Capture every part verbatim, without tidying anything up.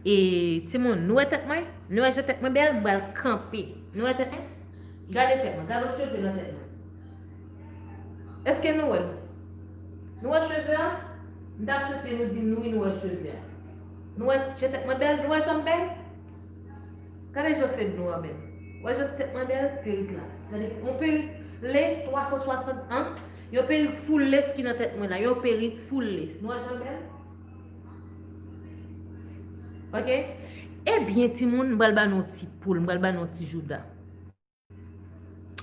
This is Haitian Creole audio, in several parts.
E timoun, nou wè tèt mwen? Nou wè jan tèt mwen bèl? M pral kanpe. Nou wè tèt mwen? Gade tèt mwen, gade cheve nan tèt mwen. Èske nou wè l? Nou wè cheve a? M ta swete nou di m wi, nou wè cheve a. Nou wè jan tèt mwen bèl? Nou wè jan m bèl? Gade jan fed nou an bèl. Wè jan tèt mwen bèl? Perik la. Gade, yon perik lace twa san swasant an. Yon perik full lace ki nan tèt mwen la. Yon perik full lace. Nou wè jan l bèl? Ok? Ebyen, timoun, m pral ba nou ti poul, m pral ba nou ti jouda.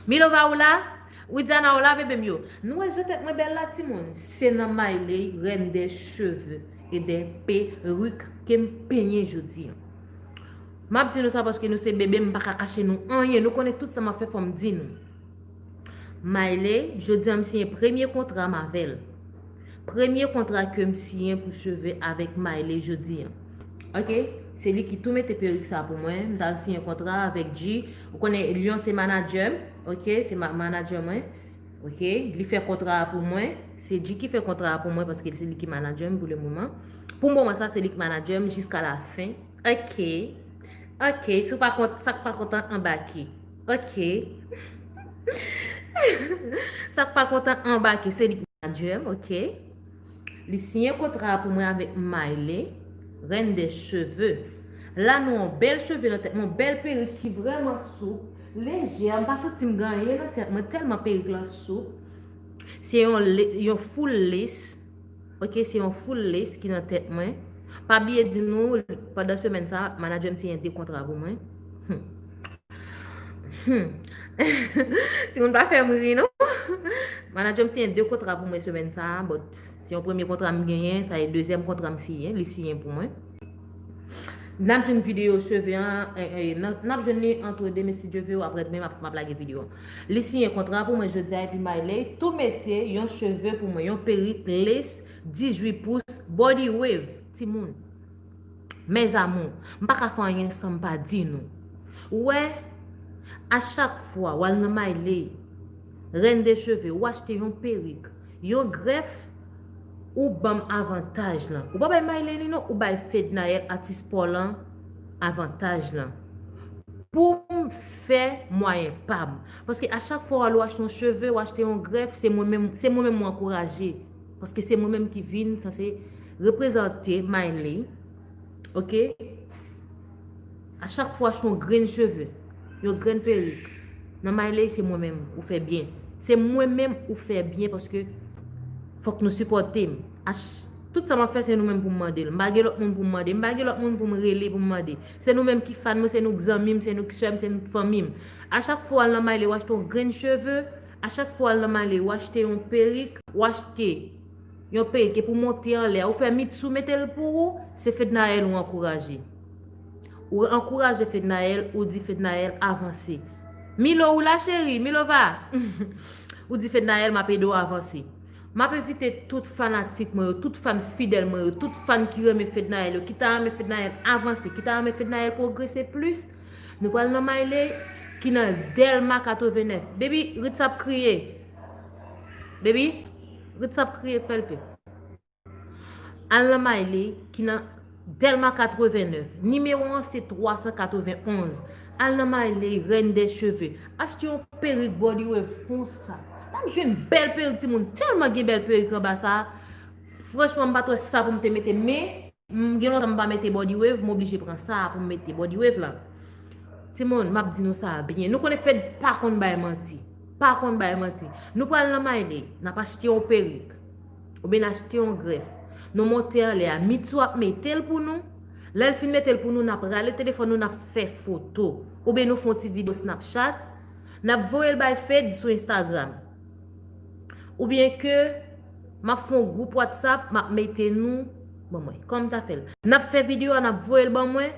Milova ou la? Widiana ou la, bebe m yo? Nou wè jan tèt mwen bèl la, timoun? Se nan Miley, reine des cheveux et des perruques, ke m penyen jodi an. M ap di nou sa paske nou se bebe, m pa ka kache nou anyen. Nou konnen tout sa m ap fè, fò m di nou. Miley, jodi an m siyen premye kontra m avè l. Premye kontra ke m siyen pou cheve avèk Miley jodi an. Ok? Se li ki tou mete perik sa pou mwen. M t al siyen kontra avèk G. Ou konnen Lion se manager m. Ok? Se ma- manager mwen. Ok? Li fè kontra a pou mwen. Se G ki fè kontra a pou mwen paske se li ki manager m pou le moman. Pou moman sa, se li ki manager m jiska la fen. Ok. Ok. Si w pa kont, sa k pa kontan anbake. Ok. Sa k pa kontan anbake, se li ki manager m, ok. Li siyen kontra a pou mwen avèk Miley, reine des cheveux. La nou yon bèl cheve nan tèt mwen, yon bèl perik ki vrèman soup, lejè, m pa santi m gen anyen nan tèt mwen, tèlman perik lan soup. Se yon, le- yon full lace, ok, se yon full lace ki nan tèt mwen. Pa bliye di nou, pandan semèn sa, manager m siyen de kontra pou mwen. Hmm. Hmm. Timoun pa fè m ri, non? Manager m siyen de kontra pou mwen semèn sa a, but se yon premye kontra m genyen, sa e dezyèm kontra m siyen, li siyen pou mwen. N ap jwenn videyo cheve an, eh, eh, n ap, n ap jwenn li antre demen si Dye vle, apre demen m ap, m ap lage videyo an. Li siyen kontra pou mwen jodi a, epi Miley tou mete yon cheve pou mwen, yon perik lace dizuit pous, body wave, timoun. Mes amours, m pa ka fè anyen san m pa di nou. Ou wè, a chak fwa w al nan Miley, reine des cheveux, ou achte yon perik, yon grèf, ou ban m avantaj lan. Ou pa bay Miley li non, ou bay Fednaelle, atis pa w lan, avantaj lan. Pou m fè mwayen pa m. Paske a chak fwa w al ou achte yon cheve, ou achte yon grèf, se mwen menm, se mwen menm ou ankouraje. Paske se mwen menm ki vin sanse reprezante Miley. Ok? A chak fwa w achte yon grenn cheve, yon grenn perik, nan Miley se mwen menm ou fè byen. Se mwen menm ou fè byen paske fòk nou sipòte m. A ch- tout sa m ap fè se nou menm pou m mande l. M pa gen lòt moun pou m mande. M pa gen lòt moun pou m rele pou m mande. Se nou menm ki fan mwen, se nou k zanmi m, se nou k sè m, se nou k fanmi m. A chak fwa w al nan Miley ou achte yon grenn cheve, a chak fwa w al nan Miley ou achte yon perik, ou achte yon perik epi w monte anlè a, ou fè Mitsou mete l pou ou, se Fednaelle ou ankouraje. Ou ankouraje Fednaelle, ou di Fednaelle avanse. Milo ou la cheri, Milova. Ou di Fednaelle m ap ede w avanse. M ap envite tout fanatik mwen yo, tout fan fidèl mwen yo, tout fan ki renmen Fednaelle yo, ki ta renmen Fednaelle avanse, ki ta renmen Fednaelle pwogrese plis. Nou pral nan Miley ki nan Dèlma katrevennnèf. Baby, Ritz ap kriye. Baby, Ritz ap kriye, fè l pe. Al nan Miley ki nan Dèlma katrevennnèf. Nimewo an se twa san katrevenonz. Al nan Miley, reine des cheveux. Achte yon perik body wave konsa. N ap jwenn bèl perik, timoun. Tèlman gen bèl perik anba sa. Franchman, m pa t wè sa pou m te mete, men m gen lontan m pa mete body wave, m oblije pran sa pou m mete body wave lan. Timoun, m ap di nou sa byen. Nou konnen Fed pa konn bay manti. Pa konn bay manti. Nou pral nan Miley, n ap achte yon perik. Oubyen n achte yon grèf. Nou monte anlè a, Mitsou ap mete l pou nou. Lè l fin mete l pou nou, n ap rale telefòn nou, n ap fè foto. Oubyen nou fè yon ti videyo Snapchat, n ap voye l bay Fed sou Instagram. Oubyen ke m ap fè yon gwoup WhatsApp, m ap mete nou, ban mwen, kòman m ta fè l? N ap fè videyo a, n ap voye l ban mwen,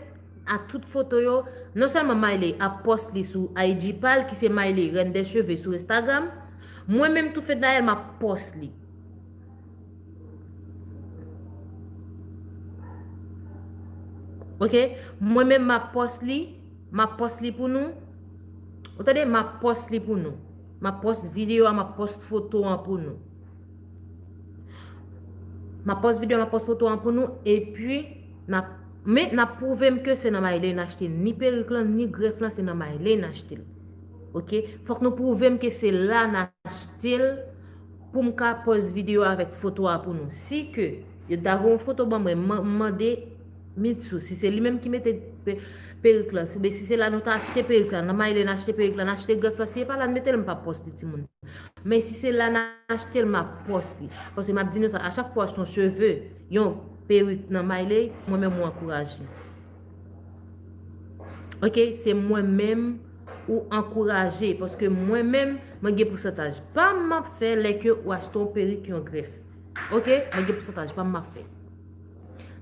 a tout foto yo. Non sèlman Miley ap pòs li sou I G pa l, ki se Miley Reine des Cheveux sou Instagram, mwen menm tou Fednaelle m ap pòs li. Ok? Mwen menm m ap pòs li, m ap pòs li pou nou. Ou tande? M ap pòs li pou nou. M ap pòs videyo a, m ap pòs foto an pou nou. M ap pòs videyo a, m ap pòs foto an pou nou, epi n ap Men n ap pwouve m ke se nan Maylay n achte ni perik lan, ni grèf lan, se nan Maylay n achte l. Oke? Fòk nou pwouve m ke se la n achte l pou m ka pòs videyo avèk foto a pou nou. Si ke yo ta voye yon foto ban mwen, m mande Mitsou, si se li menm ki mete pe- perik lan, oubyen si se la nou ta achte perik lan, nan Maylay n achte perik lan, n achte grèf lan, si se pa la n mete l, m p ap pòs li, timoun. Men si se la n achte l, m ap pòs li. Paske m ap di nou sa, a chak fwa w achte yon cheve, yon perik nan Maylay, se mwen menm ou ankouraje. Oke, se mwen menm ou ankouraje. Paske mwen menm, mwen gen pousantaj pa m m ap fè lè ke ou achte yon perik, yon grèf. Oke, mwen gen pousantaj pa m m ap fè.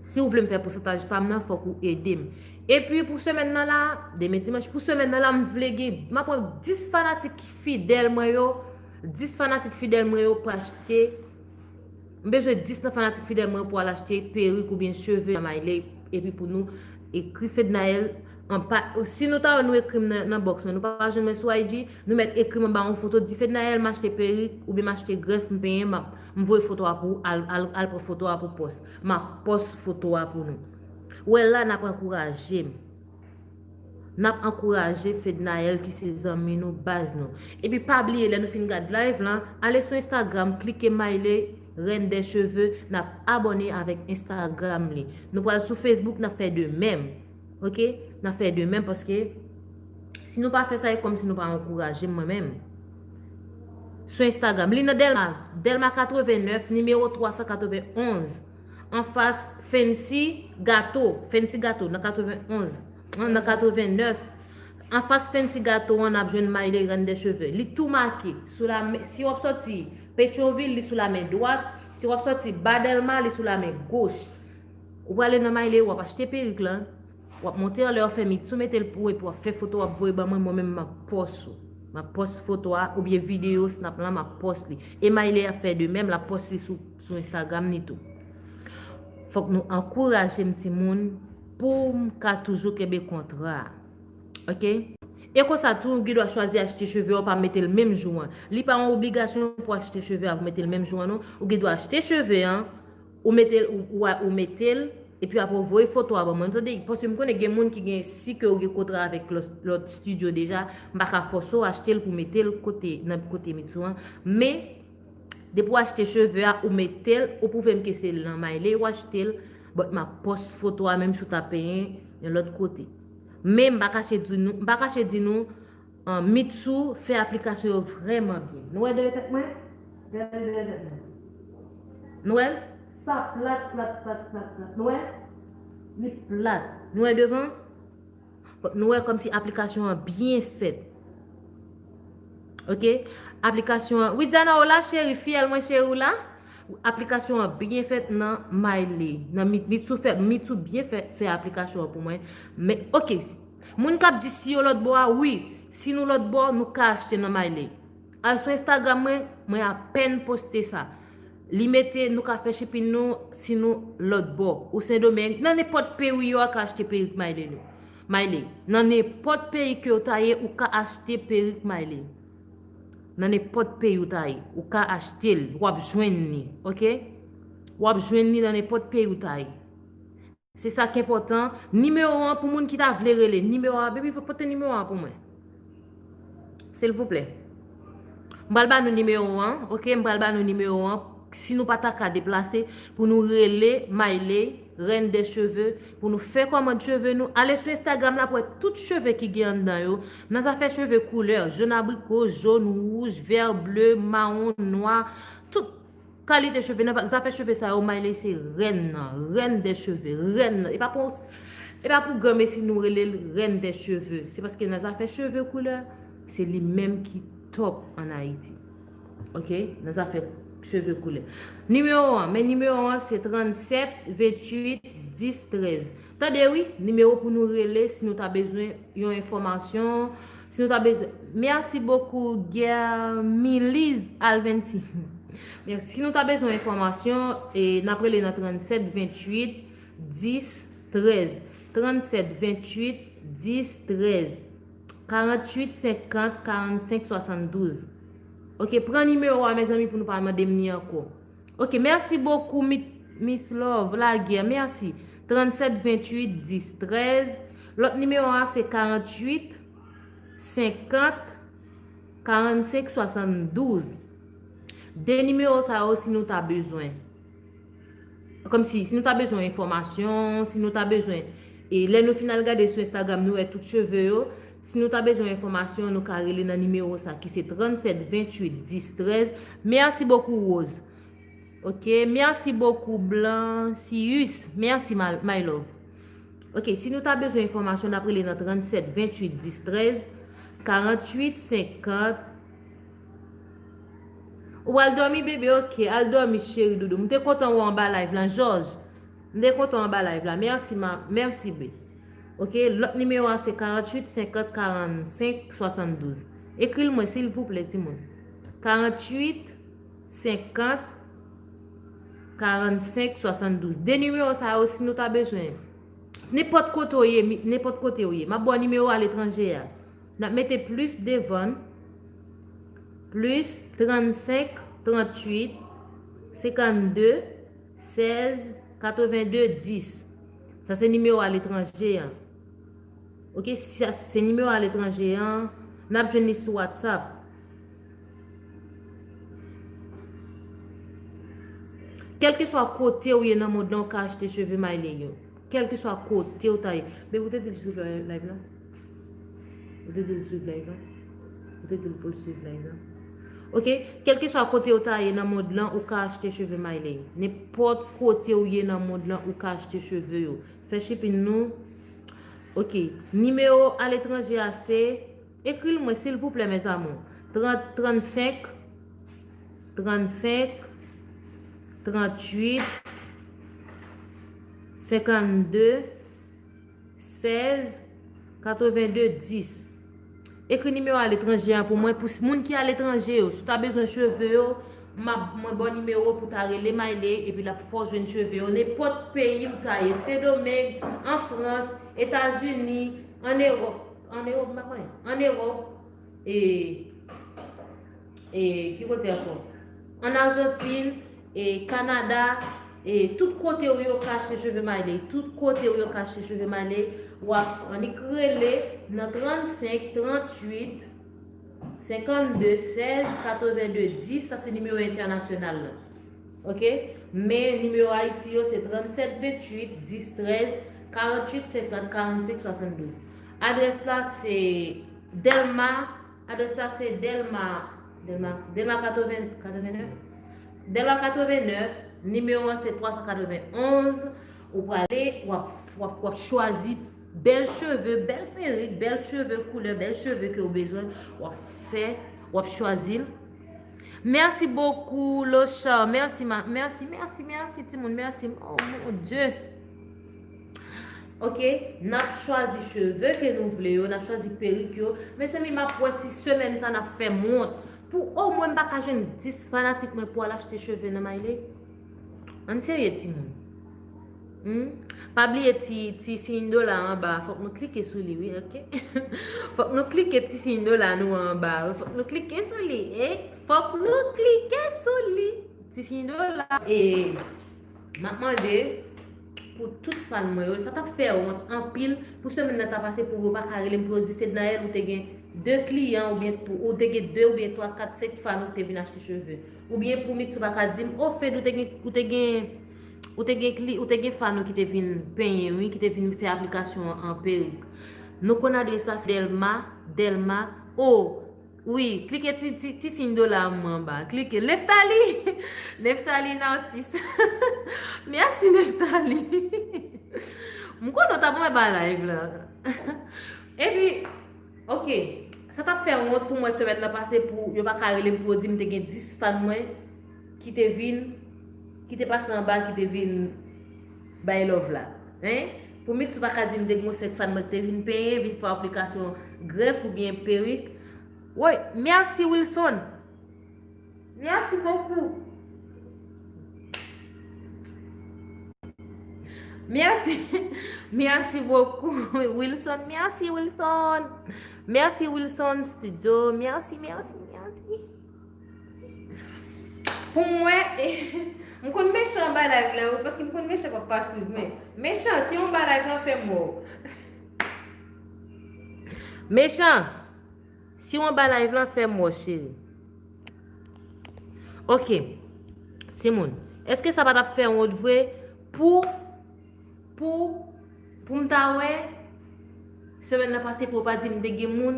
Si w vle m fè pousantaj pa m nan, fòk ou ede m. Epi pou semèn nan la, demen dimanch, pou semèn nan la, m vle gen, m ap pran dis fanatik fidèl mwen yo, dis fanatik fidèl mwen yo pou achte, m bezwen dis nan fanatik fidèl mwen yo pou al achte perik oubyen cheve nan Maylay, epi pou nou ekri Fednaelle anpa, si nou ta wè nou ekri m nan, nan bòks mwen, nou pa jwenn mwen sou I G, nou mèt ekri m anba yon foto, di Fednaelle, m achte perik oubyen m achte grèf, m penyen, m ap, m voye foto a pou ou, al, al, al pran foto a pou pòs. M ap pòs foto a pou nou. Ou wè la, n ap ankouraje m. N ap ankouraje Fednaelle ki se zanmi nou, baz nou. Epi pa bliye, lè nou fin gad live lan, ale sou Instagram, klike Maylay Reine des Cheveux, n ap abòne avèk Instagram li. Nou pral sou Facebook, n ap fè de menm. Oke? N ap fè de menm paske si nou pa fè sa, e kòmsi nou pa ankouraje m mwen menm. Sou Instagram, li nan Dèlma, Dèlma katrevenèf, nimewo twa san katrevenonz. Anfas Fancy Gato, Fancy Gato nan katrevenonz, nan katrevenèf. Anfas Fancy Gato an, n ap jwenn Maylay Reine des Cheveux. Li tou make. Sou la men, si w ap sòti Petyonvil, li sou la men dwat. Si w ap sòti ba Dèlma, li sou la men goch. Ou prale nan Maylay, w ap achte perik lan, w ap monte anlè, w ap fè Mitsou mete l pou ou, epi w ap fè foto, w ap voye ban mwen, mwen menm m ap pòs ou. M ap pòs foto a, oubyen videyo Snap lan, m ap pòs li. E Maylay ap fè de menm, l ap pòs li sou, sou Instagram ni tou. Fòk nou ankouraje m, timoun, pou m ka toujou kenbe kontra a. Oke? E konsa tou, ou gen dwa chwazi achte cheve a, ou pa mete l menm jou an. Li pa yon obligasyon pou achte cheve a, pou mete l menm jou an, non. Ou gen dwa achte cheve an, ou mete l, ou, ou, ou mete l, epi apre ou voye foto a ban mwen, tande, paske m konnen gen moun ki gen, si ke ou gen kontra avèk lòt, lòt estidyo deja, m pa ka fòse w achte l pou mete l kote, nan kote Mitsou an. Men, depi w achte cheve a, ou mete l, ou pwouve m ke se nan Maylay ou achte l, but m ap pòs foto a menm si w ta penyen yon lòt kote. Men m pa kache di nou, m pa kache di nou, an, Mitsou fè aplikasyon yo vrèman byen. Nou wè dèyè tèt mwen? Gade dèyè tèt mwen. Nou wè l? Sa plat, plat, plat, plat, plat. Nou wè? Li plat. Nou wè devan? Nou wè kòmsi aplikasyon an byen fèt. Oke? Aplikasyon an. Widiana, ou la, cheri? Fiyèl mwen cheri, ou la? Aplikasyon an byen fèt nan Maylay. Nan Mit-, Mitsou fè, Mitsou byen fè, fè aplikasyon an pou mwen. Men, oke. Moun k ap di si yo lòt bò a, wi. Si nou lòt bò, nou ka achte nan Maylay. Al sou Instagram mwen, mwen apèn poste sa. Li mete nou ka fè shipping nou si nou lòt bò. Ou Sendomeng, nan nenpòt peyi ou ye, ou ka achte perik Maylay nou. Maylay. Nan nenpòt peyi ke w ta ye, ou ka achte perik Maylay. Nan nenpòt peyi ou ta ye, ou ka achte l, w ap jwenn li, oke? W ap jwenn li nan nenpòt peyi ou ta ye. Se sa k enpòtan. Nimewo an pou moun ki ta vle rele. Nimewo a, baby, fò pote nimewo a pou mwen. Silvouplè. M pral ba nou nimewo an, oke? M pral ba nou nimewo an. Si nou pa ta ka deplase, pou nou rele Maylay, Reine des Cheveux, pou nou fè kòmand cheve nou. Ale sou Instagram la pou wè tout cheve ki gen anndan yo. Nan zafè cheve koulè, jòn abriko, jòn, wouj, vè, ble, mawon, nwa, tout kalite cheve, nan zafè cheve sa yo, Maylay se rèn nan, reine des cheveux, rèn nan. E pa pou, e pa pou granmesi nou rele l reine des cheveux. Se paske nan zafè cheve koulè, se li menm ki top an Ayiti. Oke? Nan zafè cheve koulè. Nimewo an, men nimewo an se trannsèt, venntuit, dis, trèz. Tande wi, nimewo pou nou rele si nou ta bezwen yon enfòmasyon, si nou ta bezwen. Merci beaucoup, Guermilise Alventi. Mèsi. Si nou ta bezwen enfòmasyon, e, n ap rele nan trannsèt, venntuit, dis, trèz. Trannsèt, venntuit, dis, trèz. Karanntuit, senkant, karannsenk, swasanndouz. Oke, pran nimewo a, mezanmi, pou nou pa mande m ni ankò. Oke, merci beaucoup, Mi-, Miss Love Laguerre, mèsi. tranntsèt venntuit dis trèz. Lòt nimewo a se karanntuit senkant karannsenk swasanndouz. De nimewo sa yo, si nou ta bezwen, kòmsi, si nou ta bezwen enfòmasyon, si nou ta bezwen, e lè nou fin al gade sou Instagram, nou wè tout cheve yo, si nou ta bezwen enfòmasyon, nou ka rele nan nimewo sa ki se tranntsèt venntuit dis trèz. Merci beaucoup, Rose. Ok, merci beaucoup, Blancius. Merci, my, my love. Ok, si nou ta bezwen enfòmasyon, n ap rele nan tranntsèt venntuit dis trèz, karanntuit senkant. Ou al dòmi, bebe, ok, al dòmi, cheri doudou. M te kontan wè w anba live lan, Jòj. M te kontan w anba live la. Merci, ma, merci, be. Ok, lòt nimewo a se karanntuit senkant karannsenk swasanndouz. Ekri l mwen, silvouplè, timoun. Karanntuit senkant karannsenk swasanndouz. De nimewo sa yo, si nou ta bezwen, nenpòt kote w ye, mi- nenpòt kote w ye, m ap ba w nimewo aletranje a. N ap mete plis devan, plis trannsenk tranntuit senkannde sèz katrevenndez dis. Sa se nimewo aletranje an. Ok, sa se nimewo aletranje an. N ap jwenn li sou WhatsApp. Kèlkeswa kote w ye nan mond lan, ou ka achte cheve Maile yo. Kèlkeswa kote w ta ye. Baby, ou te di l swiv live la? Ou te di l swiv live la? Ou te di l pou l swiv live la? Ok, kèlkeswa kote w ta ye nan mond lan, ou ka achte cheve Maile yo. Nenpòt kote w ye nan mond lan, ou ka achte cheve yo. Fè shipping nou. Ok, nimewo aletranje a se, ekri l mwen, silvouplè, mes amours. Trant, trannsenk, trannsenk, tranntuit, senkannde, sèz, katrevenndez dis. Ekri nimewo aletranje an pou mwen, pou s- moun ki aletranje yo. Si w ta bezwen cheve yo, m ap, mwen ba w nimewo pou w ta rele Maile, epi l ap fè w jwenn cheve yo. Nenpòt peyi w ta ye, Sendomeng, an Frans, Etazini, an Ewòp, an Ewòp, m pa konnen, an Ewòp, e, e, ki kote ankò? An Ajantin, e, Kanada, e, tout kote w yo ka achte cheve Maile, tout kote w yo ka achte cheve Maile, w ap annik rele nan trannsenk, tranntuit, senkannde, sèz, katrevenndez dis, sa se nimewo entènasyonal lan. Ok? Men nimewo Ayiti yo se tranntsèt venntuit dis trèz karanntuit senkant karannsenk swasanndouz. Adrès la se Dèlma, adrès la se Dèlma, Dèlma, Dèlma katreven, katrevennèf? Dèlma katrevennèf, nimewo an se twa san katrevenonz. Ou prale, w ap, w ap, w ap chwazi bèl cheve, bèl perik, bèl cheve koulè, bèl cheve ke w bezwen, w ap fè, w ap chwazi l. Merci beaucoup, Lochard. Merci, ma, merci, merci, merci, timoun, merci. Oh, mon Dieu. Ok, n ap chwazi cheve ke nou vle yo, n ap chwazi perik yo. Mezanmi, m ap wè si semèn sa n ap fè m wont. Pou omwen m pa ka jwenn dis fanatik mwen pou al achte cheve nan Maile. Ann serye, timoun. Hmm? Pa bliye ti, ti siy dola anba, fòk nou klike sou li, wi, ok? Fòk nou klike ti siy dola nou anba, wi. Fòk nou klike sou li, eh? Fòk nou klike sou li. Ti siy dola. E m ap mande pou tout fan mwen yo, sa t ap fè wont anpil pou semèn nan ta pase pou yo pa ka rele m pou yo di, Fednaelle, ou te gen de kliyan oubyen tw-, ou te gen de oubyen twa, kat, senk fan ou te vin achte cheve. Oubyen pou Mitsu pa ka di m, o Fed, ou te gen, ou te gen, ou te gen kli-, ou te gen fan ou ki te vin penyen, wi, ki te vin fè aplikasyon an, an perik. Nou konn adrès la, se Dèlma, Dèlma, o, wi, klike ti, ti, ti siy dola an mwen anba. Klike. Neftali! Neftali Narcisse. Mèsi, Neftali. M konnen w t ap wè ba live la. Epi, ok, sa t ap fè wont pou mwen semèn nan pase pou yo pa ka rele m pou yo di m te gen dis fan mwen ki te vin, ki te pase anba, ki te vin bay love la. Hein? Pou Mitsu pa ka di m te gen yon senk fan mwen ki te vin penyen, vin fè aplikasyon grèf oubyen perik. Woy, mèsi Wilson. Merci beaucoup. Merci. Merci beaucoup, Wilson. Merci, Wilson. Merci, Wilson Studio. Merci, merci, merci. Pou mwen, M konn Mechan anba live la wi, paske m konn Mechan p ap pa swiv mwen. Mechan, si w anba live la, fè m wè w. Mechan, si w anba live la, fè m wè w, cheri. Ok. Timoun, èske sa pa t ap fè wont vre pou, pou, pou m ta wè semèn nan pase pou yo pa di m te gen moun,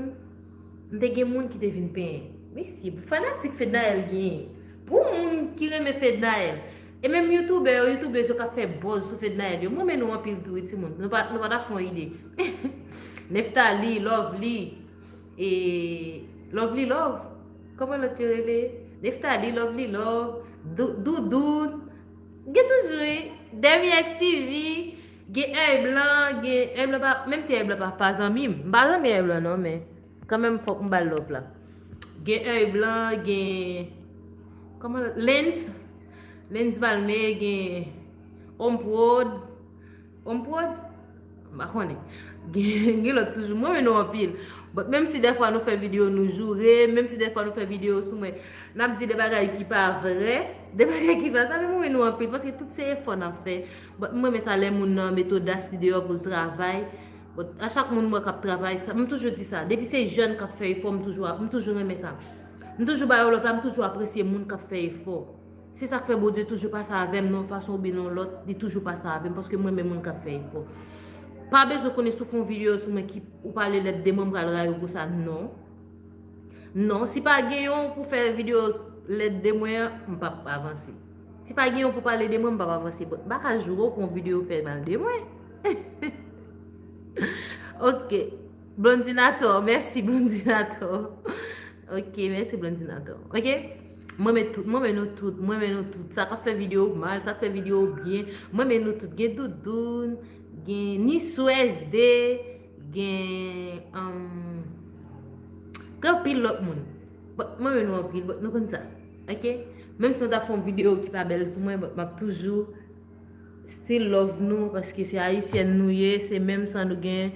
m te gen moun ki te vin penyen. Mesye, fanatik Fednaelle genyen. Pou moun ki renmen Fednaelle, e menm youtubè yo, youtubèz yo k ap fè buzz sou Fednaelle yo, m renmen nou anpil tou wi timoun. Nou pa, nou pa ta fè yon ide. Neftali, Lovely, e Lovely Love. Kòman lòt yo rele? Neftali, Lovely Love, Dou- Doudoun. Gen toujou wi. Demi X T V, gen Èy Blan, gen Èy Blan pa, menm si Èy Blan pa, pa zanmi m. M pa zanmi Èy Blan non, men kanmenm fòk m ba l love la. Gen Èy Blan, gen, kòman lòt? Lens, Lens Valme, gen Omprod, Omprod? M pa konnen. Gen, gen lòt toujou. Mwen renmen nou anpil. But menm si dèfwa nou fè videyo nou joure, menm si dèfwa nou fè videyo sou mwen, n ap di de bagay ki pa vrè, de bagay ki pa sa, men mwen renmen nou anpil, paske tout se efò n ap fè. But mwen renmen sa lè moun nan mete odas li deyò pou l travay. But a chak moun mwen k ap travay, sa, m toujou di sa, depi se jèn k ap fè efò, m toujou, m toujou renmen sa. M toujou ba yo love la, m toujou apresye moun k ap fè efò. Se sa k fè Bondye toujou pase avè m nan yon fason oubyen nan yon lòt, li toujou pase avè m, paske m renmen moun k ap fè efò. Pa bezwen konnen si w fè yon videyo sou mwen ki ou pale lèd de mwen, m pral rayi w pou sa, non. Non, si pa gen yon pou fè videyo lèd de mwen an, m p ap avanse. Si pa gen yon pou pale de mwen, m p ap avanse. But m pa ka joure w pou yon videyo fè mal de mwen. Ok. Blondinator, mèsi Blondinator. Ok, mèsi Blondinator. Ok? Mwen renmen tout, mwen renmen nou tout, mwen renmen nou tout. Sa k ap fè videyo mal, sa k fè videyo byen. Mwen renmen nou tout. Gen Doudoun, gen Nisou S D, gen, um, gen anpil lòt moun. But mwen renmen nou anpil, but nou konn sa. Ok? Menm si nou ta fè yon videyo ki pa bèl sou mwen, but m ap toujou still love nou, paske se ayisyèn nou ye, se menm san nou gen,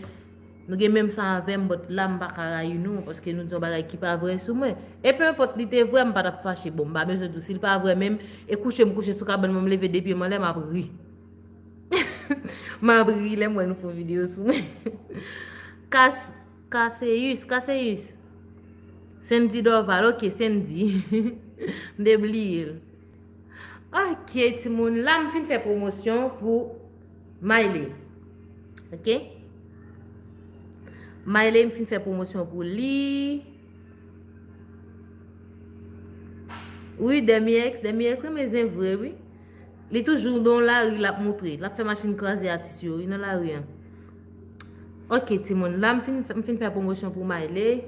nou gen menm san avè m, but la m pa ka rayi nou, paske nou di yon bagay ki pa vrè sou mwen. E pe enpòt li te vrè, m pa t ap fache. Bon, m pa bezwen di w si l pa vrè menm, e kouche m kouche sou kabann mwen, m leve de pye m anlè, m ap ri. M ap ri lè m wè nou fè yon videyo sou mwen. Kas- Kaseyus, Kaseyus. Sandy Dorval, ok, Sandy. M te bliye l. Ok, timoun, la m fin fè pwomosyon pou Mayle. Ok? Mayle, m fin fè pwomosyon pou li. Wi, Demi X, Demi X renmen zen vre, wi. Li toujou nan lari, l ap moutre. L ap fè machin kraze atis yo, wi, nan lari an. Ok, timoun, la m fin, m fin fè pwomosyon pou Mayle.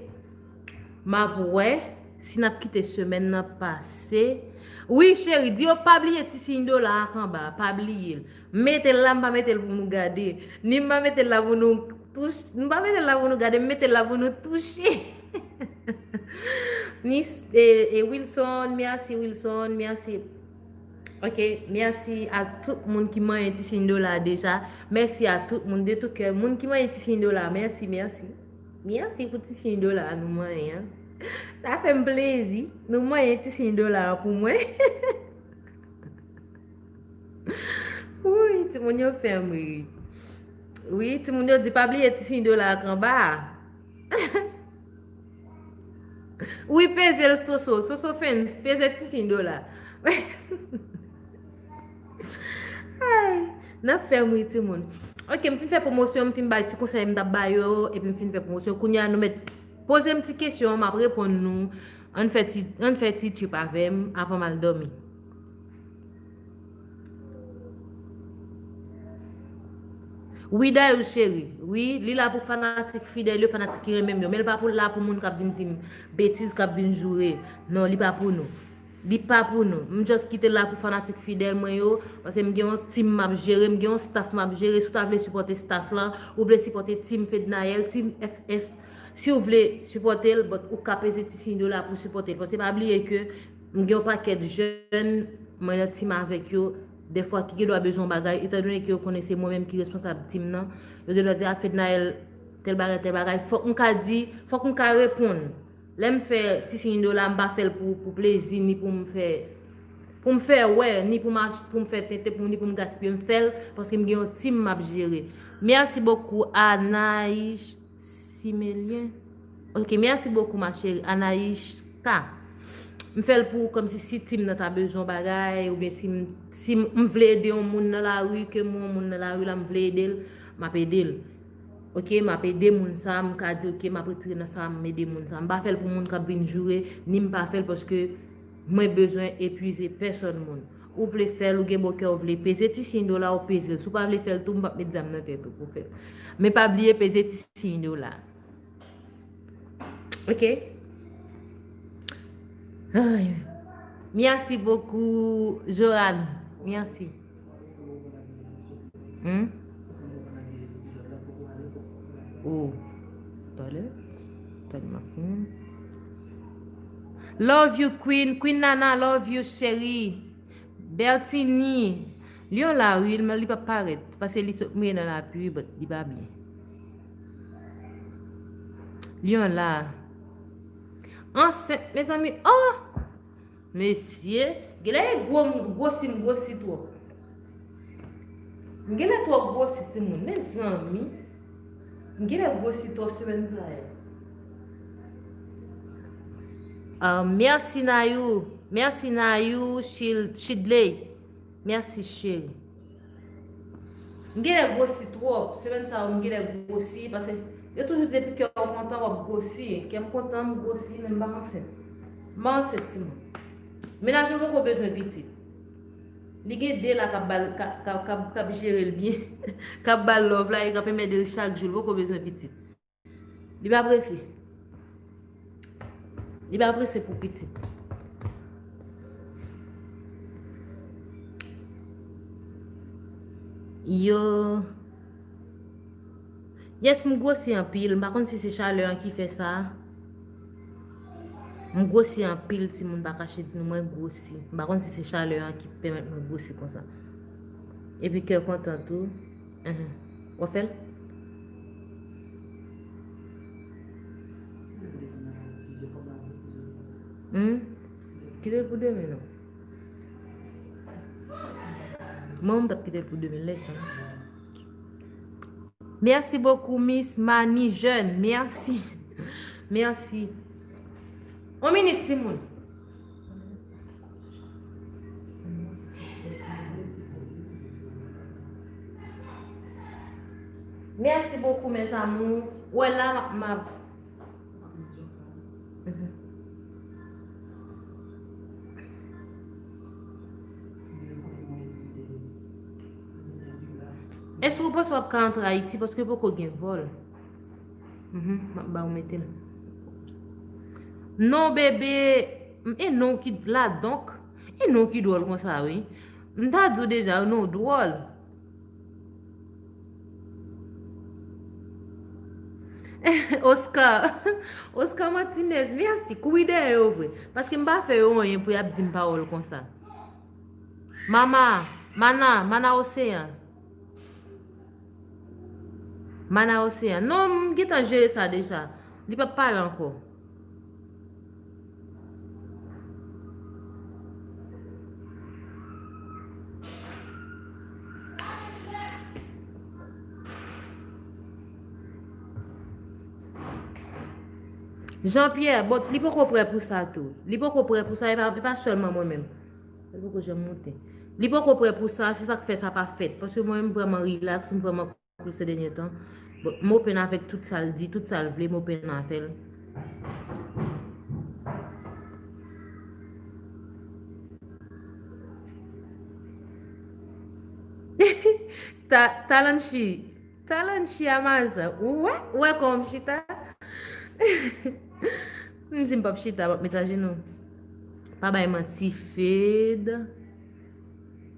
M ap wè si n ap kite semèn nan pase. Wi, cheri, di yo pa bliye ti siy dola ak anba a, pa bliye l. M mete l la, m pa mete l pou nou gade. Ni m pa mete l la pou nou touche. M pa mete l la pou nou gade, m mete l la pou nou touche. Ni, e, e Wilson, mèsi Wilson, mèsi. Ok, mèsi a tout moun ki manyen ti siy dola deja. Mèsi a tout moun de tout kè. Moun ki manyen ti siy dola, mèsi, mèsi. Mèsi pou ti siy dola nou manyen an. Sa fè m plezi. Nou manyen ti siy dola an pou mwen. Wi, timoun yo fè m ri. Wi, timoun yo di pa bliye ti siy dola ak anba a. Wi, peze l Soso. Soso fans, peze ti siy dola. Ay, n ap fè m ri timoun. Ok, m fin fè pwomosyon, m fin bay ti konsèy m t ap ba yo, epi m fin fè pwomosyon. Kounye a nou mèt poze m ti kesyon, m ap reponn nou. Ann fè ti, ann fè ti trip avè m avan m al dòmi. Wi, Dayou cheri. Wi, li la pou fanatik fidèl yo, fanatik ki renmen m yo. Men li pa pou la pou moun k ap vin di m betiz, k ap vin joure. Non, li pa pou nou. Li pa pou nou. M just kite l la pou fanatik fidèl mwen yo, paske m gen yon team m ap jere, m gen yon staff m ap jere. Si w ta vle sipòte staff lan, ou vle sipòte team Fednaelle, team F F, si w vle sipòte l, but ou ka peze ti siy dola pou sipòte l. Paske pa bliye ke m gen yon pakèt jèn mwen nan team avèk yo, dèfwa ki gendwa bezwen yon bagay, etandone ke yo konnen se mwen menm ki responsab team nan, yo gendwa di, "A, Fednaelle, tèl bagay, tèl bagay." Fòk m ka di, fòk m ka reponn. Lè m fè ti siy dola, m pa fè l pou, pou plezi, ni pou m fè Pou m fè wè, ni pou m ach- pou m fè tenten, pou, ni pou m gaspiye, m fè l, paske m gen yon team m ap jere. Mèsi bokou, Anaïs Simelien. Ok, mèsi bokou, ma chérie. Anaïs K. M fè l pou, kòmsi, si team nan ta bezwen yon bagay, oubyen si m, si m, m vle ede yon moun nan lari, ke m wè yon moun nan lari la, m vle ede l, m ap ede l. Ok, m ap ede moun sa, m ka di, ok, m ap retire nan sa, m ede moun sa. M pa fè l pou moun k ap vin joure, ni m pa fè l paske mwen bezwen epuize pèsòn moun. Ou vle fè l, ou gen bon kè, ou vle peze ti siy dola, ou peze l. Si w pa vle fè l tou, m p ap met zam nan tèt ou pou fè l. Men pa bliye peze ti siy dola. Ok? Ay. Merci beaucoup, Joanne. Merci. Hmm? Oh. Talè. Talè, m ap fin. Love you, Queen. Queen Nana, love you, chérie. Bertini. Lion la, wi, men li p ap parèt. Paske li sot mouri nan lapli, but li pa byen. Lion la. Ansent, mezanmi. Oh! Mesye, genlè e gwo, gwosi m gwosi twòp. M genlè twò gwosi timoun, mezanmi. M genlè gwosi twòp semèn sa yo. Ah, mèsi Nayou. Mèsi Nayou, Shil- Shidley. Mèsi, cheri. M genlè gwosi twòp. Semèn sa yo, m genlè gwosi. Paske yo toujou di depi kè w kontan, w ap gwosi. Kè m kontan, m gwosi, men m pa ansent. M pa ansent, timoun. Mennaj mwen poko bezwen pitit. Li gen de la k ap ba l, k ap, k ap, k ap, k ap jere l byen. K ap ba l love la, e k ap enmède l chak jou. Li poko bezwen pitit. Li pa prese. Li pa prese pou pitit. Yo. Yes, m gwosi anpil. M pa konn si se chalè an ki fè sa. M gwosi anpil, timoun, pa kache di nou mwen gwosi. M pa konn si se chalè an ki pèmèt mwen gwosi konsa. Epi kè kontan tou. Enhen. W ap fè l? Hmm? Kite l pou demen, non. Mwen, m t ap kite l pou demen, lè sa. Merci beaucoup, Miss Mani Jeune. Merci. Merci. On minit, timoun. Merci beaucoup, mes amours. Wè la, m ap, m ap. Èske w panse w ap ka antre Ayiti paske poko gen vòl? Mhm, m ap ba w mete l. Non, bebe, e non ki la donk, e non ki dwòl konsa, wi. M ta di w deja, non dwòl. Oscar, Oscar Martinez, mèsi. Kouri dèyè yo vre. Paske m pa fè yo anyen pou y ap di m pawòl konsa. Mama, Mana, Mana Oseyan. Mana Oseyan. Non, m gentan jere sa deja. Li p ap pale ankò. Jean Pierre, bon, li poko prè pou sa tou. Li poko prè pou sa, e pa, e pa sèlman mwen menm. Li poko janm moute. Li poko prè pou sa, se sa k fè sa pa fèt. Paske mwen menm, m vrèman rilaks, m vrèman cool ces derniers temps. Bon, m open avèk tout sa l di, tout sa l vle, m open avè l. Ta, Talanchi, Talanchi Amaza, ou wè, ou wè kòman m chita? M di m p ap chita, m ap met ajenou. Pa bay manti, Fed.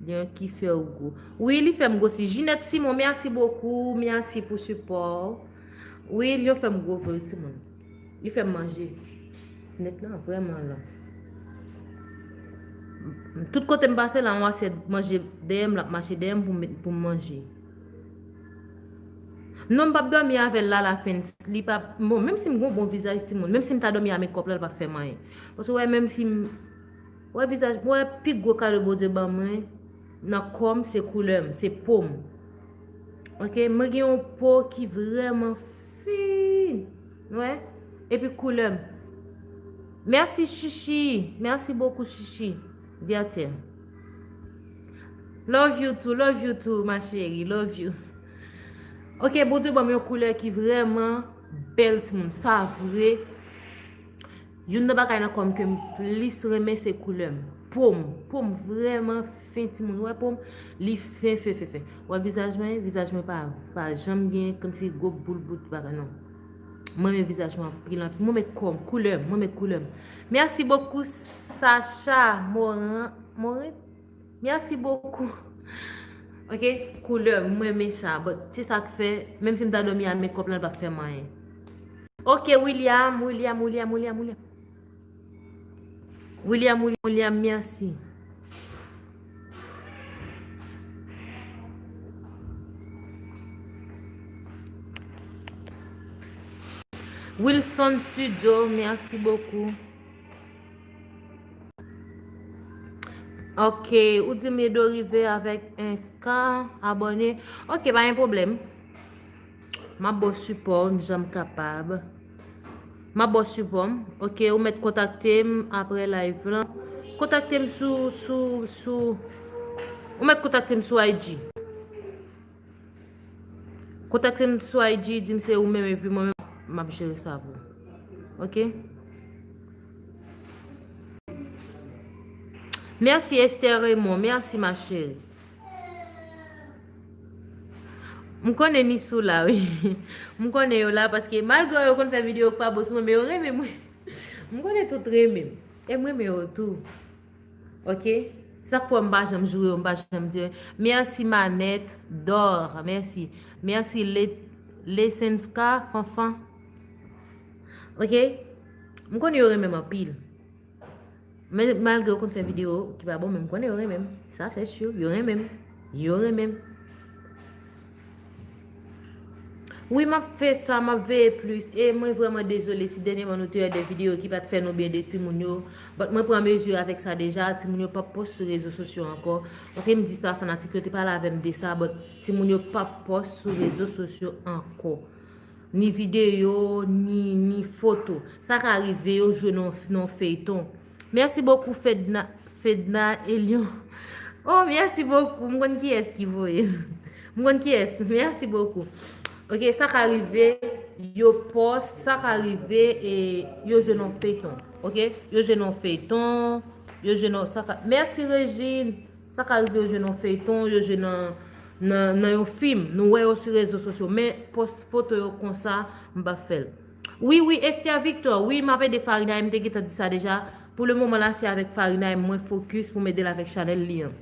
Lion ki fè w gwo. Wi, li fè m gwosi. Jeanette Simon, merci beaucoup. Merci pou sipò w. Wi, lion fè m gwo vre, timoun. Li fè m manje. Jeanette lan vrèman lan. Tout kote m pase la, yon asyèt manje dèyè m, l ap mache dèyè m pou m, pou m manje. Non, m p ap dòmi avè l la, la fin. Li p ap, bon, menm si m gon bon vizaj, timoun, menm si m ta dòmi a mekòp la, l p ap fè m anyen. Paske, wè, menm si m, Wè vizaj, wè pi gwo kado Bondye ban mwen nan kò m se koulè m, se po m. Ok, mwen gen yon po ki vrèman fin. Wè, epi koulè m. Mèsi Chichi, mèsi bokou Chichi. Vyatè. Love you too, love you too, ma chérie, love you. Ok, Bondye ban m yon koulè ki vrèman bèl timoun, sa vre. Youn nan bagay nan kò m ke m plis renmen se koulè m. Po m, po m vrèman fen timoun. Wè po m, li fen, fen, fen, fen. Wè vizaj mwen, vizaj mwen pa, pa janm gen kòmsi gwo boul bout bagay non. Mwen renmen vizaj mwen anpil, anpil. Mwen renmen kò m, koulè m, mwen renmen koulè m. Merci beaucoup Sacha Morin, Morin? Merci beaucoup. Ok, koulè, mwen renmen sa. But se sa k fè, menm si m ta dòmi a makeup lan, l p ap fè m anyen. Ok, William, William, William, William, William. William, William, William, merci. Wilson Studio, merci beaucoup. Ok, ou di m Edo rive avèk en K abòne. Ok, pa gen pwoblèm. M ap ba w sipò m jan m kapab. M ap ba w sipò m. Ok, ou mèt kontakte m apre live lan. Kontakte m sou, sou, sou, ou mèt kontakte m sou I G. Kontakte m sou I G, di m se ou menm, epi mwen menm, m ap jere sa pou ou. Ok? Mèsi Esther Raymond, mèsi ma chérie. M konnen Nisou la, wi. M konnen yo la, paske malgre yo konn fè videyo k pa bon sou mwen, men yo renmen mwen. M konnen tout renmen m. E m renmen yo tou. Ok? Sa k fè m pa janm joure yo, m pa janm di yo. Mèsi Manette Dor, mèsi. Mèsi Le, Lesenska Fanfan. Ok? M konnen yo renmen m anpil. Men malgre yo konn fè videyo ki pa bon, men m konnen yo renmen m. Sa se si, yo renmen m. Yo renmen m. Wi, m ap fè sa, m ap veye plis. E mwen vrèman dezole si dènyèman nou te wè de videyo ki pa t fè nou byen de timoun yo. But mwen pran mezi avèk sa deja. Timoun yo p ap post sou rezo sosyo ankò. Paske m di sa, fanatik yo te pale avè m de sa, but timoun yo p ap post sou rezo sosyo ankò. Ni videyo, ni, ni foto. Sa ka rive yo jwe nan, nan feyton. Merci beaucoup, Fedna, Fedna Elion. Oh, merci beaucoup. M konn kiyès ki voye l. M konn kiyès. Merci beaucoup. Ok, sa ka rive, yo post, sa ka rive, e yo jwe nan feyton. Ok? Yo jwe nan feyton, yo jwe nan, sa ka, merci Regine. Sa ka rive yo jwe nan feyton, yo jwe nan, nan, nan yon fim. Nou wè yo sou rezo sosyo. Men post foto yo konsa, m p ap fè l. Wi, wi, Esther Victor, wi, m ap ede Farinay, m te gentan di sa deja. Pou le moman la, se avèk Farinay mwen fokis pou m ede l avèk chanèl li an.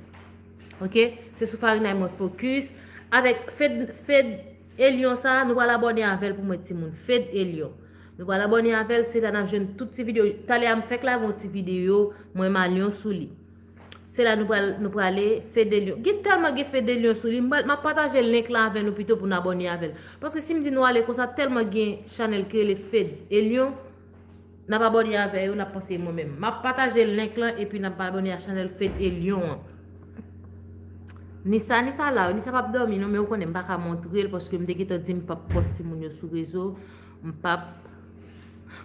Ok? Se sou Farinay mwen fokis. Avèk Fed, Fed Elion sa, nou pral abòne avè l pou mwen timoun. Fed Elion. Nou pral abòne avè l, se la n ap jwenn tout ti videyo. Talè a m fèk lage yon ti videyo, mwen Malion sou li. Se la nou pral, nou prale Fed Elion. Gen tèlman gen Fed Elion sou li. M pral, m ap pataje link la avè nou pito pou n abòne avè l. Paske si m di nou ale konsa, tèlman gen chanèl ki rele Fed Elion, n ap abòne avè yo, n ap panse mwen menm. M ap pataje link lan epi n ap abòne a chanèl Fed Elion an. Nisa, Nisa la, Nisa p ap dòmi non, men ou konnen m pa ka montre l paske m te gentan di m p ap post timoun yo sou rezo. M p ap,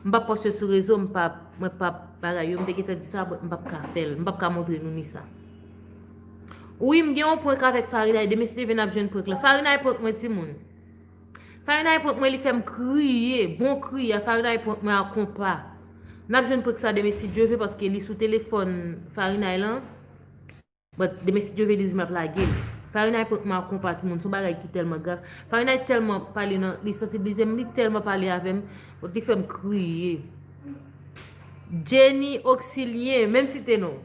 m p ap post yo sou rezo, m p ap, mwen p ap bagay yo, m te gentan di sa, but m p ap ka fè l, m p ap ka montre nou ni sa. Wi, m gen yon prank avèk Farinay, demen si Dye vle n ap jwenn prank lan. Farinay prank mwen, timoun. Farinay prank mwen, li fè m kriye, bon kriye, Farinay prank mwen a konpa. N ap jwenn prank sa demen si Dye vle, paske li sou telefòn Farinay lan. But demen si Dye vle, li di m ap lage l. Farinay prank mwen a konpa timoun, se yon bagay ki tèlman grav. Farinay tèlman pale nan, li sansiblize m, li tèlman pale avè m, but li fè m kriye. Jenny Oxilien, menm site non.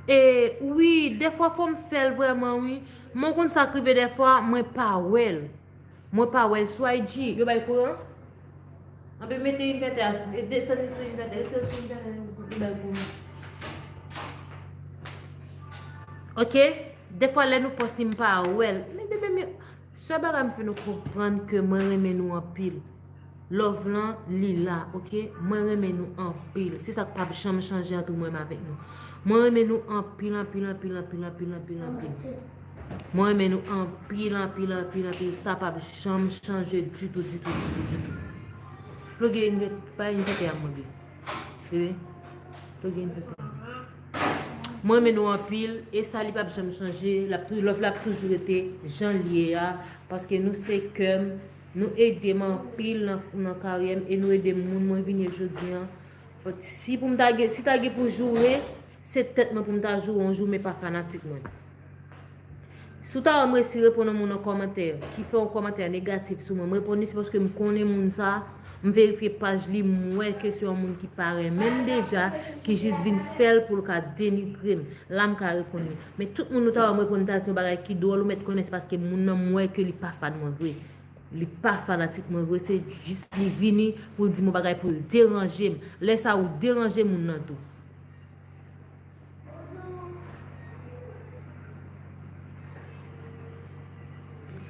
E wi, dèfwa fò m fè l vrèman wi. Men w konn sa k rive dèfwa, mwen pa wè l. Mwen pa wè l sou I G. Yo bay kouran? Anben mete invètè a, desann li sou invètè, rete l sou invètè, yo bay kouran. Ok? Dèfwa lè nou post li m pa wè l. Men bebe m yo, sèl bagay m fè nou konprann ke mwen renmen nou anpil. Love lan, li la, oke? Mwen renmen nou anpil. Se sa k p ap janm chanje ant ou menm avèk nou. Mwen renmen nou anpil, anpil, anpil, anpil, anpil, anpil, anpil. Mwen renmen nou anpil, anpil, anpil, anpil. Sa p ap janm chanje ditou, ditou, ditou, ditou. Ploge yon pa yon tete a mwen. Bebe. Ploge yon tete a mwen. Mwen renmen nou anpil. E sa li p ap janm chanje. L ap tou, love la ap toujou rete jan l ye a. Paske nou se kè m. Nou ede m anpil nan, nan karyè m e nou ede moun mwen vin ye jodi an. Si pou m ta gen, si ta gen pou joure, se tèt mwen pou m ta joure yon jou, men pa fanatik mwen. Si w ta wè m resi reponn yon moun nan kòmantè, ki fè yon kòmantè negatif sou mwen, m reponn li, se paske m konnen moun sa, m verifye paj li, m wè ke se yon moun ki pa renmen m deja, ki jis vin fè l pou l ka denigre m. La m ka reponn li. Men tout moun ou ta wè m reponn ta di yon bagay ki dwòl, ou mèt konnen se paske moun nan m wè ke li pa fan mwen vre. Li pa fanatik mwen vre, se jis li vini pou l di m yon bagay pou l deranje m. Lè sa ou deranje moun nan tou.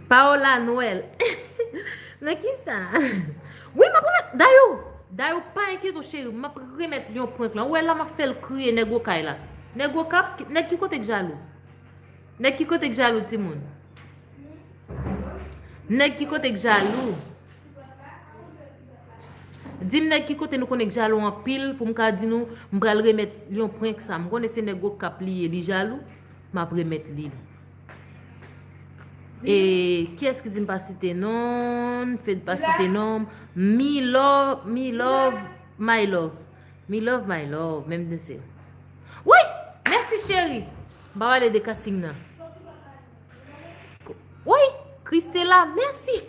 Paola Noël. Nan kisa? Wi, m ap remèt. Dayou, Dayou, pa enkyete w, cheri. M ap remèt li yon prank lan. Ou wè la, m ap fè l kriye nèg Okay la. Nèg Okay, nèg ki kote k jalou? Nèg ki kote k jalou, timoun? Nèg ki kote k jalou? Di m nèg ki kote nou konnen k jalou anpil pou m ka di nou, m pral remèt li yon prank sa. M konnen se nèg Okay li ye, li jalou, m ap remèt li l. E kiyès ki di m pa site non? Fed pa site non. Mi love, mi love, my love. Mi love, my love, menm danse. Wi! Mèsi, cheri. M pa pale de casting nan. Wi, Christella, mèsi.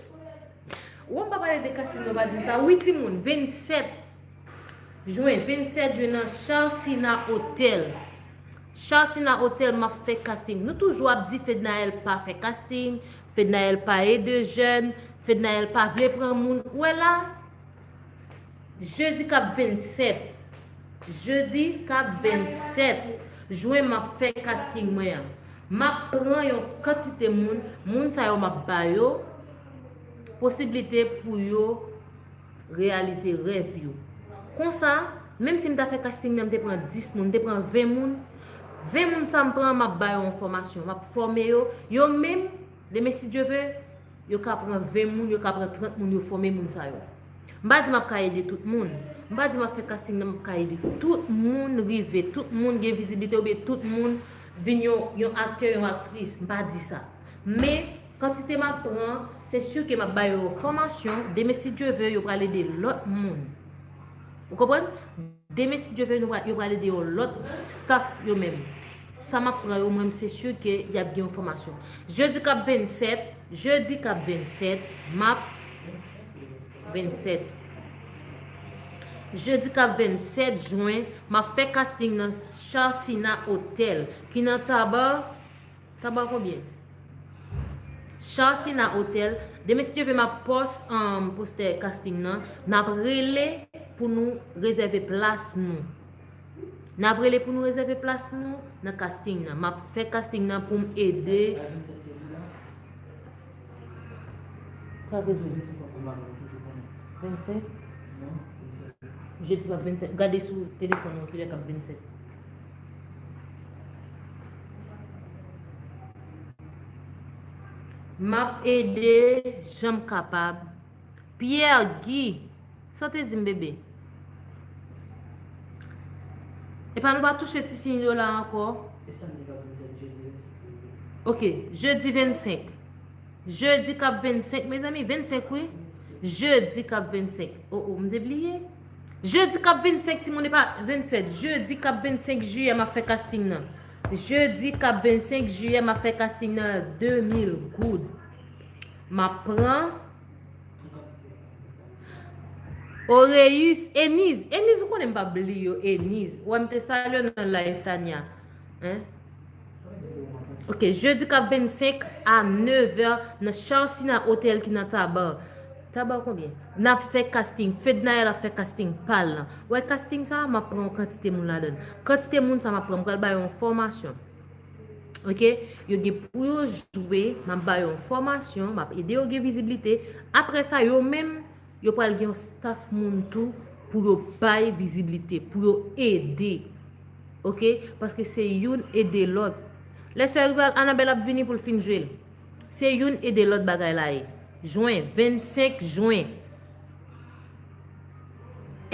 Ou wè m pa pale de casting nan, pa di m sa. Wi, timoun, vennsèt jen, vennsèt jen nan Charsina Hotel. Charsina Hotel, m ap fè casting. Nou toujou ap di Fednaelle pa fè casting, Fednaelle pa ede jèn, Fednaelle pa vle pran moun. Ou wè la? Jedi k ap vennsèt. Jedi k ap vennsèt jen, m ap fè casting mwen an. M ap pran yon kantite moun, moun sa yo m ap ba yo posiblite pou yo reyalize rèv yo. Konsa, menm si m ta fè casting nan, m te pran dis moun, m te pran ven moun, ven moun sa m pran, m ap ba yo yon fòmasyon, m ap fòme yo, yo menm, demen si Dye ve, yo ka pran ven moun, yo ka pran trant moun, yo fòme moun sa yo. M pa di m ap ka ede tout moun. M pa di m ap fè casting nan, m ap ka ede tout moun rive, tout moun gen viziblite oubyen tout moun vin yon, yon aktè, yon aktris. M pa di sa. Men, kantite m ap pran, se si ke m ap ba yo yon fòmasyon. Demen, si Dye ve, yo pral ede lòt moun. Ou konprann? Demen, si Dye ve, nou pral, yo pral ede yon lòt staff yo menm. Sa m ap pran yo, mwen, m se si ke y ap gen yon fòmasyon. Jedi k ap vennsèt, jedi k ap vennsèt, m ap vennsèt. Jedi k ap vennsèt jen, m ap fè casting nan Charsina Hotel, ki nan Taba, Taba konbyen? Charsina Hotel. Demen, si Dye ve, m ap pòs, um, postè casting nan. N ap rele pou nou rezève plas nou. N ap rele pou nou rezève plas nou nan casting nan. M ap fè casting nan pou m ede. Sa ke di? Vennsenk? Jedi p ap vennsenk. Gade sou telefòn ou kilè k ap vennsenk. M ap ede jan m kapab. Pierre Guy, sa w te di m, bebe? Epa nou pa touche ti siy yo la ankò. E samdi k ap vennsenk, jedi vennsenk. Ok, jedi vennsenk. Jedi k ap vennsenk, mezanmi, vennsenk wi. Jedi k ap vennsenk. Oh, oh, m te bliye. Jedi k ap vennsenk, timoun, epa vennsèt. Jedi k ap vennsenk jiyè, m ap fè casting nan. Jedi k ap vennsenk jiyè, m ap fè casting nan, de mil goud. M ap pran Oreus, Eniz. Eniz, ou konnen m pa bliye w, Eniz. Ou wè m te salye w nan live, Tania. Hein? Ok, jedi k ap vennsenk a nevè nan Charsina Hotel ki nan Taba. Taba konbyen? N ap fè casting. Fednaelle ap fè casting pa l lan. Ou wè casting sa, m ap pran yon kantite moun ladan l. Kantite moun sa m ap pran, m pral ba yo yon fòmasyon. Ok? Yo gen pou yo jwe, m ap ba yo yon fòmasyon, m ap ede yo gen viziblite. Apre sa, yo menm, yo pral gen yon staff moun tou pou yo bay viziblite, pou yo ede. Oke? Paske se youn ede lòt. Lè sè Rival Anabel ap vini pou l fin jwe l. Se youn ede lòt bagay la ye. Jwen, vennsenk jen.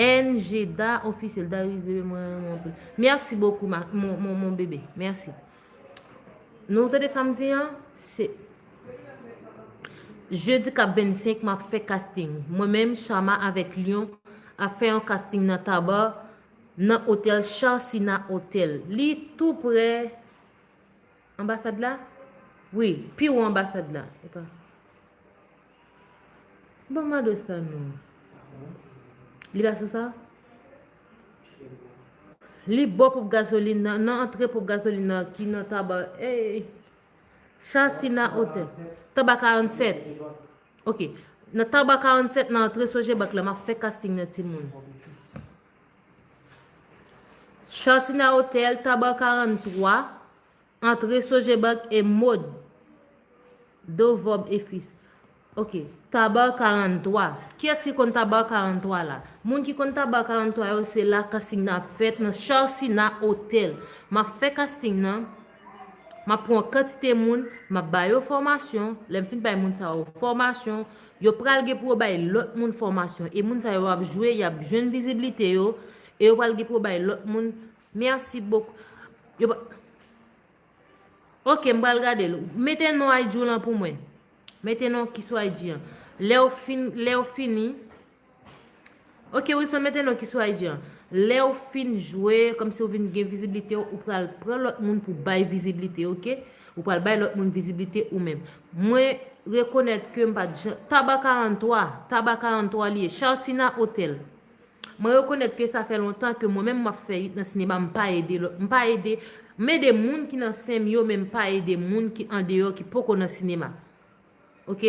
N Jeda ofisyèl, Darius bebe mwen renmen anpil. Mèsi bokou, ma, mon, mon, mon bebe. Mèsi. Nou tande sa m di an? Se jedi k ap vennsenk, m ap fè casting. Mwen menm, Chama avèk Lion ap fè yon casting nan Taba, nan otèl Charsina Hotel. Li tou prè anbasad la? Wi, pi wo anbasad la. Epa. Ban m adrès la non. Li pa sou sa? Li bò ponp gazolin nan, nan antre ponp gazolin nan ki nan Taba. Ey! Charsina Hotel. Taba karannsèt. Oke. Nan Taba karannsèt, nan antre Sogebank la, m ap fè casting nan timoun. Charsina Hotel, Taba karanntwa, antre Sogebank e Maud. Dovòb e Fis. Oke. Taba karanntwa. Kiyès ki konn Taba karanntwa la? Moun ki konn Taba karanntwa yo, se la casting nan ap fèt nan Charsina Hotel. M ap fè casting nan. M ap pran yon kantite moun, m ap ba yo fòmasyon. Lè m fin bay moun sa yo fòmasyon, yo pral gen pou yo bay lòt moun fòmasyon. E moun sa yo ap jwe, y ap jwenn viziblite yo. E yo pral gen pou yo bay lòt moun. Mèsi bokou. Yo pa- Ok, m pral gade l. Mete non I G w lan pou mwen. Mete non ki sou I G an. Lè w fin, lè w fini. Ok, Wilson, mete non ki sou I G an. Lè w fin jwe, kòmsi w vin gen viziblite, ou pral pran lòt moun pou bay viziblite, ok? Ou pral bay lòt moun viziblite ou menm. Mwen rekonèt ke m pa t jan, Taba karanntwa, Taba karanntwa li ye, Charsina Hotel. Mwen rekonèt ke sa fè lontan ke mwen menm m ap fè hit nan sinema, m pa ede lòt, m pa ede, m ede moun ki nan sen m yo, men m pa ede moun ki andeyò, ki poko nan sinema. Ok?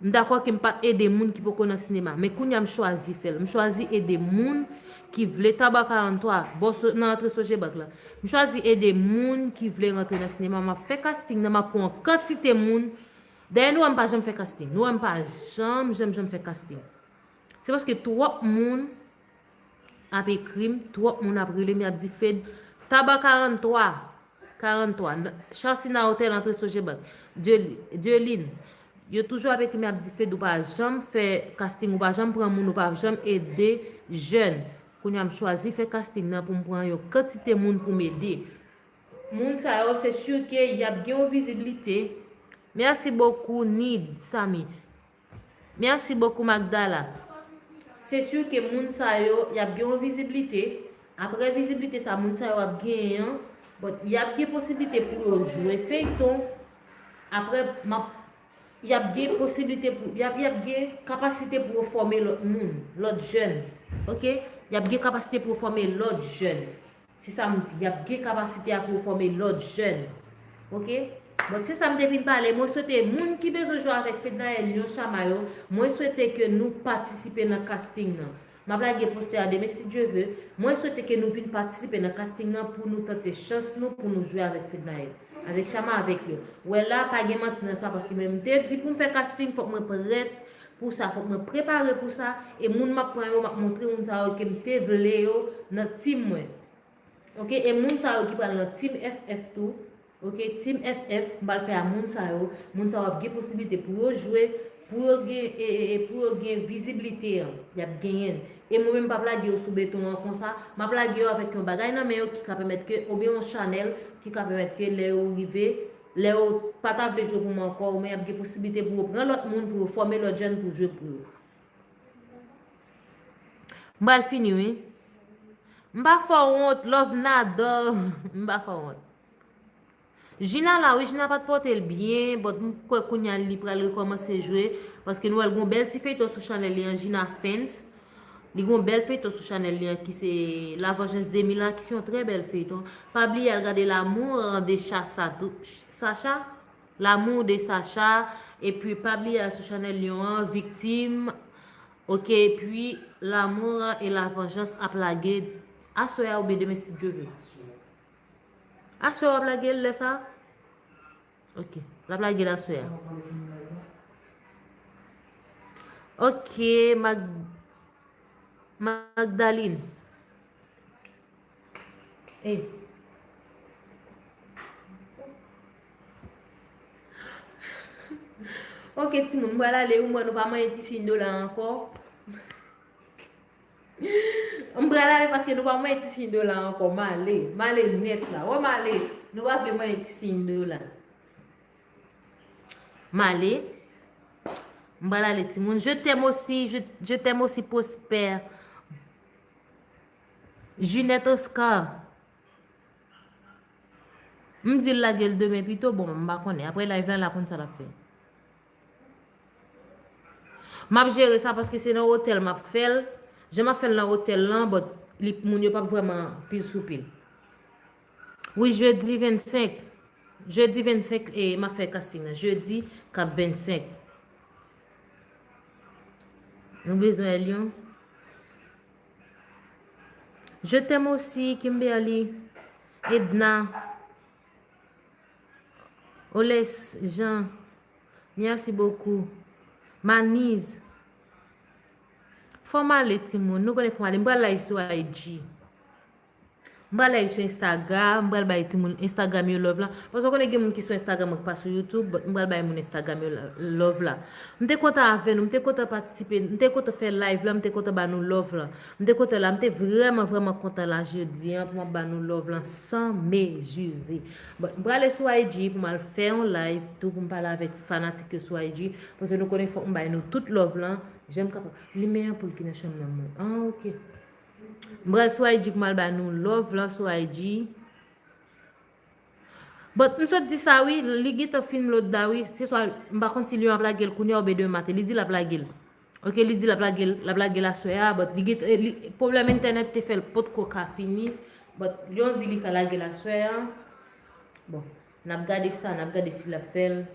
M dakò ke m pa t ede moun ki poko nan sinema, men kounye a m chwazi fè l. M chwazi ede moun ki vle, Taba karanntwa, bò so, nan rantre Sogebank la. M chwazi ede moun ki vle rantre nan sinema, m ap fè casting nan, m ap pran yon kantite moun. Dayè, nou wè m pa janm fè casting. Nou wè m pa janm, janm, janm fè casting. Se paske twòp moun ap ekri m, twòp moun ap rele m, y ap di, Fed, Taba karanntwa, karanntwa, n-, Charsina Hotel, antre Sogebank. Dye-, Dyeline, yo toujou ap ekri m, y ap di, Fed, ou pa janm fè casting, ou pa janm pran moun, ou pa janm ede jèn. Kounye a, m chwazi fè casting nan pou m pran yon kantite moun pou m ede. Moun sa yo, se si ke y ap gen yon viziblite. Mèsi bokou, Nid, Samy. Mèsi bokou, Magdala. Se si ke moun sa yo, y ap gen yon viziblite. Apre viziblite sa moun sa yo ap genyen an, bon, y ap gen posiblite pou yo jwe feyton. Apre, m ap, y ap gen posiblite pou, y ap, y ap gen kapasite pou yo fòme lòt moun, lòt jèn. Ok? Y ap gen kapasite pou yo fòme lòt jèn. Se sa m di, y ap gen kapasite a pou yo fòme lòt jèn. Ok? Donk, se sa m te vin pale. Mwen swete moun ki bezwen jwe avèk Fednaelle, Lion, Chama yo, mwen swete ke nou patisipe nan casting nan. M ap lage postè a demen, si Dye ve. Mwen swete ke nou vin patisipe nan casting nan pou nou tante chans nou pou nou jwe avèk Fednaelle, avèk Chama, avèk Lion. Wè la, pa gen manti nan sa, paske mwen, m te di pou m fè casting, fòk mwen prèt pou sa, fòk mwen prepare pou sa, e moun m ap pran yo, m ap montre moun sa yo ke m te vle yo nan team mwen. Ok, e moun sa yo ki pral nan Team F F tou, ok, Team F F, m pral fè a moun sa yo, moun sa yo ap gen posiblite pou yo jwe, pou yo gen, e, e, e, pou yo gen viziblite an, y ap genyen l. E mwen menm, m p ap lage yo sou beton an konsa, m ap lage yo avèk yon bagay nan men yo ki ka pèmèt ke, oubyen yon chanèl ki ka pèmèt ke lè yo rive, lè yo pa ta vle jwe pou mwen ankò, oubyen y ap gen posiblite pou yo pran lòt moun, pou yo fòme lòt jèn pou jwe pou yo. M pral fini, wi. M pa fè w wont, Love Nada. M pa fè w wont. Jina la, wi, Jina pa t pote l byen, but m kwè kounye a li pral rekòmanse jwe, paske nou wè l gon bèl ti feyton sou chanèl li an, Jina Fans. Li gon bèl feyton sou chanèl li an ki se La Vengeance de Mila, ki se yon trè bèl feyton. Pa bliye al gade L'amour de Cha-, Sa-, Sacha, L'amour de Sacha, epi pa bliye al sou chanèl Lion an, Viktim, ok, epi L'amour et la vengeance ap lage aswè a oubyen demen si Dye ve. Aswè w ap lage l lè sa? Ok, l ap lage l aswè a. Ok, Mag-, Magdalene. Eh. Ok, timoun, m pral ale, ou mwen nou pa manyen ti siy dola ankò. M pral ale paske nou pa manyen ti siy dola ankò. M ale, m ale nèt la. Wè m ale, nou pa vle manyen ti siy dola. M ale. M pral ale, timoun. Je t'aime aussi, je, je t'aime aussi, Prosper. Junette Oscar. M di l lage l demen pito, bon, m pa konnen. Apre live la, l a konn sa l ap fè. M ap jere sa paske se nan otèl m ap fè l. Jan m ap fè l nan otèl lan, but li, moun yo p ap vrèman pil sou pye l. Wi, jedi vennsenk. Jedi vennsenk, e, m ap fè casting nan. Jedi k ap vennsenk. Nou bezwen Lyon. Je t'aime aussi, Kimberly, Edna, Oles Jean, merci beaucoup, Maniz. Fò m ale, timoun. Nou konnen fò m ale. M pral live sou I G. M pral live sou Instagram, m pral bay timoun Instagram yo love la. Paske w konnen gen moun ki sou Instagram an ki pa sou YouTube, but m pral bay moun Instagram yo la-, love la. M te kontan avè nou, m te kontan patisipe, m te kontan fè live la, m te kontan ba nou love la. M te kontan la, m te vrèman, vrèman kontan la jodi an pou m ap ba nou love la san mezire. But m prale sou I G pou m al fè yon live tou pou m pale avèk fanatik yo sou I G, paske nou konnen fòk m bay nou tout love la, jan m kapab. Limen anpoul ki nan chanm nan mwen. Ah, ok. M pral sou I G pou m al ba nou love lan sou I G. But m sot di sa wi, li gentan fin lòt da wi. Se swa, m pa konn si Lyon ap lage l kounye a oubyen demen maten. Li di l ap lage l. Ok, li di l ap lage l, l ap lage l aswè a, but li gentan, eh, li, pwoblèm entènèt te fè l potko ka fini. But Lyon di li ka lage l aswè a. Bon. N ap gade sa, n ap gade si l ap fè l.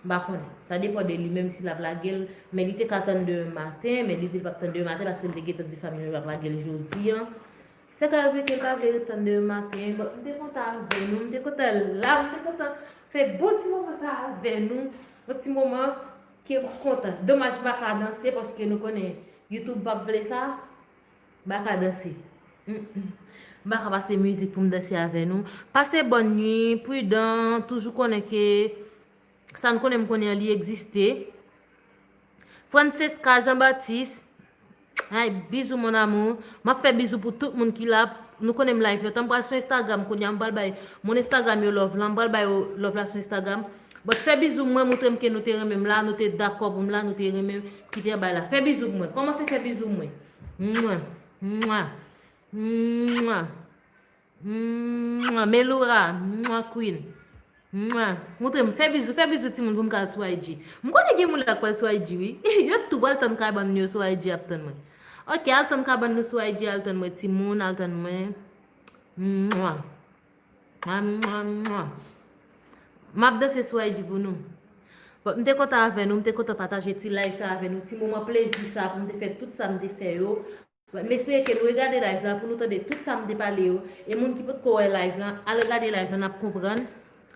M pa konnen. Sa depann de li menm si l ap lage l. Men li te ka tann demen maten, men li di l p ap tann demen maten paske l te gentan di fanmi l l ap lage l jodi an. Se ka rive ke l pa vle ret tann demen maten. Bon, m te kontan avè nou, m te kontan la, m te kontan fè bon ti moman sa avè nou. Yon ti moman ke m kontan. Domaj m pa ka danse paske nou konnen YouTube p ap vle sa. M pa ka danse. Mm, mm. M pa ka pase mizik pou m danse avè nou. Pase bòn nwi, pridan, toujou konnen ke sa n konnen m konnen an li egziste. Francesca Jean Baptiste, ay, bizou mon amour. M ap fè bizou pou tout moun ki la. Nou konnen m live lontan. M pral sou Instagram kounye a, m pral bay moun Instagram yo love lan, m pral bay yo love la sou Instagram. But fè bizou mwen, montre m ke nou te renmen m la, nou te dakò pou m la, nou te renmen m, kite anba la. Fè bizou pou mwen. Kòmanse fè bizou mwen. Mwa, mwa, mwa, mwa. Meloura, mwa, queen. Mwa. Montre m, fè bizou, fè bizou timoun pou m ka al sou I G. M konnen gen moun la k pral sou I G wi. Yo tou pral tann kabann yo sou I G ap tann mwen. Ok, al tann kabann nou sou I G, al tann mwen timoun, al tann mwen. Mwa. Mwa, mwa, mwa. M ap danse sou I G pou nou. Bon, m te kontan avè nou, m te kontan pataje ti live sa avè nou, ti moman plezi sa pou m te fè tout sa m te fè yo. Bon, m espere ke nou regade live la pou nou tande tout sa m te pale yo. E moun ki potko wè live la, al regade live la, n ap konprann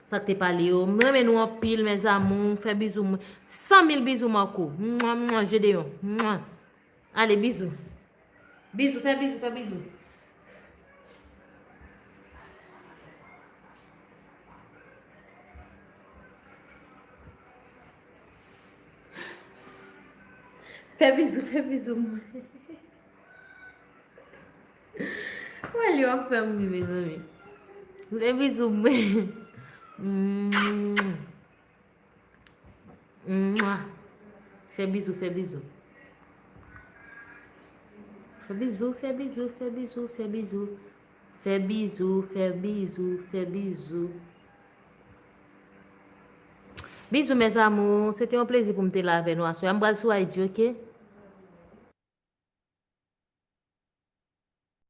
sa k te pale yo. M renmen nou anpil, mes amours, fè bizou mwen. San mil bizou, Marco. Mwa, mwa, Gedeon. Mwa. Ale, bizou. Bizou, fè bizou, fè bizou. Fè bizou, fè bizou mwen. Wè li w ap fè m ri, mezanmi. Fè bizou mwen. Mwa. Fè bizou, fè bizou. Fè bizou, fè bizou, fè bizou, fè bizou. Fè bizou, fè bizou, fè bizou. Bizou, mes amours. Se te yon plezi pou m te la avè nou aswè a. M pral sou I G, ok?